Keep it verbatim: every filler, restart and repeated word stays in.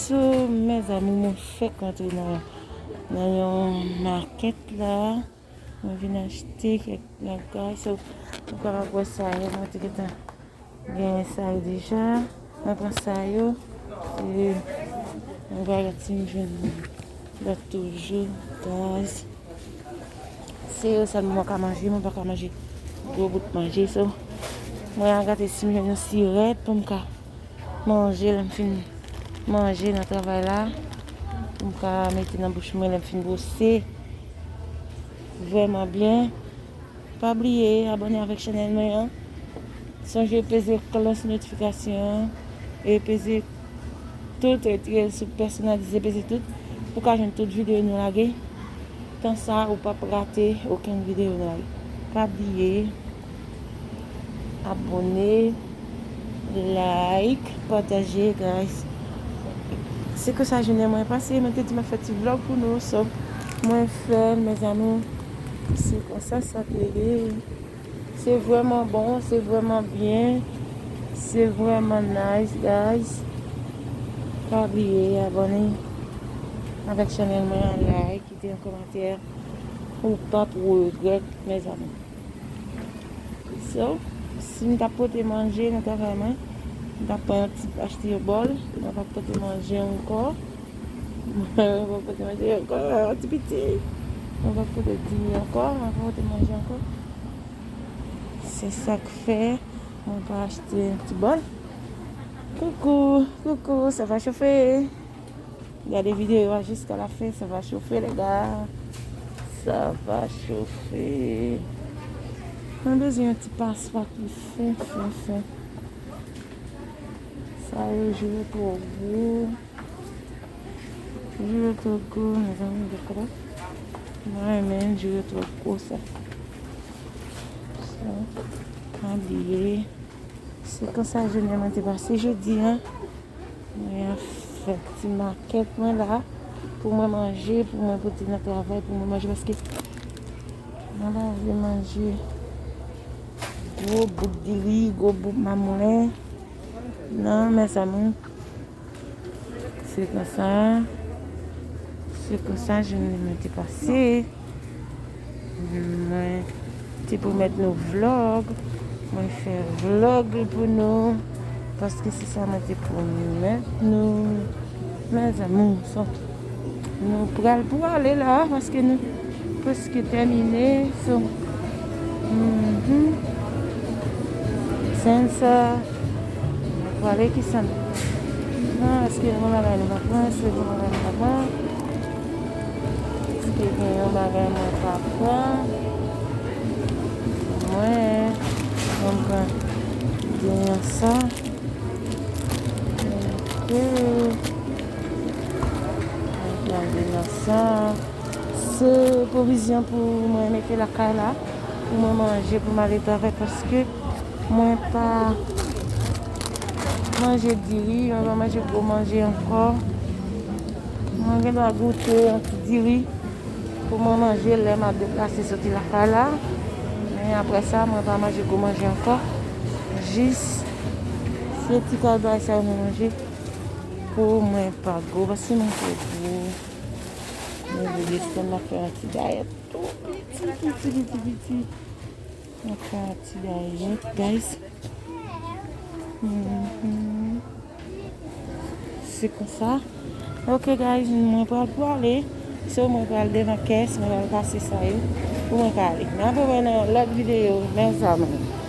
So, mes amours, mwen fèk antre nan, nan yon makèt la. Mwen vin achte kèk bagay. So, nou kapab wè sa yo, mwen te gentan genyen sa yo deja. Mwen pran sa yo. E mwen bagay ti m jwenn lòt toujou, guys. Se yo sèlman mwen ka manje, mwen pa ka manje gwo bout manje. So, mwen a gade si m jwenn yon sirèt pou m ka manje lè m fin manje nan travay la. Pou m ka mete nan bouch mwen lè m fin bwose. Vrèman byen. Pa bliye abòne avèk chanèl mwen an. Sonje peze klòch notifikasyon an e peze tout, e, e sou pèsonalize, peze tout pou w ka jwenn tout videyo nou lage. Tan sa, ou p ap rate okenn videyo nou lage. Pa bliye abòne, like, pataje, guys. Se konsa jounen mwen pase, mwen te di m ap fè ti vlòg pou nou, so mwen fè l, mes amours. Se konsa sa te ye. Se vrèman bon, se vrèman byen, se vrèman nice, guys. Pa bliye abòne avèk chanèl mwen an, like, kite yon kòmantè. Ou p ap regrèt, mes amours. So, si m t ap pote manje nan travay mwen, m t ap pran yon ti, achte yon bòl, mwen p ap pote manje ankò. Mwen p ap pote manje ankò, yon ti piti. Mwen p ap pote diri ankò, mwen p ap pote manje ankò. Se sa k fè mwen pa achte yon ti bòl. Coucou, coucou, ça va chauffer. Gade videyo a jiska la fen, ça va chauffer, les gars. Ça va chauffer. Mwen bezwen yon ti paswa ki fen, fen, fen. Sa yo, jou yo twò gwo. Jou yo twò gwo, mezanmi, dakò. Mwen renmen jou yo twò gwo sa. So, pa bliye. Se konsa jounen mwen te pase jodi a. Mwen fè ti makèt mwen la pou mwen manje, pou mwen pote nan travay, pou mwen manje, paske mwen pa vle manje gwo bout diri, gwo bout mamoulen. Non, mes amours. Se konsa, se konsa jounen mwen te pase. Mwen te pwomèt nou vlòg. Mwen fè vlòg pou nou. Paske se sa mwen te pwomèt nou. Mes amours, so, nou pral pou ale la, paske nou preske tèmine. So, mhm. Sensa, nou pral ale ki sa? Non, èske gen yon bagay nou pa pran? Èske gen yon bagay nou pa pran? Èske gen yon bagay mwen pa pran? Mwen, mwen pran gen yon sa. Ok. Mwen pran gen yon sa. Se pwovizyon pou mwen mete lakay la, pou mwen manje, pou m ale travay, paske mwen pa manje diri, mwen pa manje gwo manje ankò. Mwen gen dwa goute yon ti diri pou mwen manje lè m ap deplase soti lakay la. Men apre sa, mwen pa manje gwo manje ankò. Jis se ti kalbay sa yo mwen manje pou mwen pa gwo, paske mwen twò gwo. Mwen vle desann, m ap fè yon ti dayèt tou piti, piti, piti, piti. M ap fè yon ti dayèt, guys. Mhm. Se konsa. Ok, guys, mwen pral pou ale. So, mwen pral devan kès, mwen pral pase sa yo pou mwen ka ale. N ap wè nan yon lòt videyo, mes amours.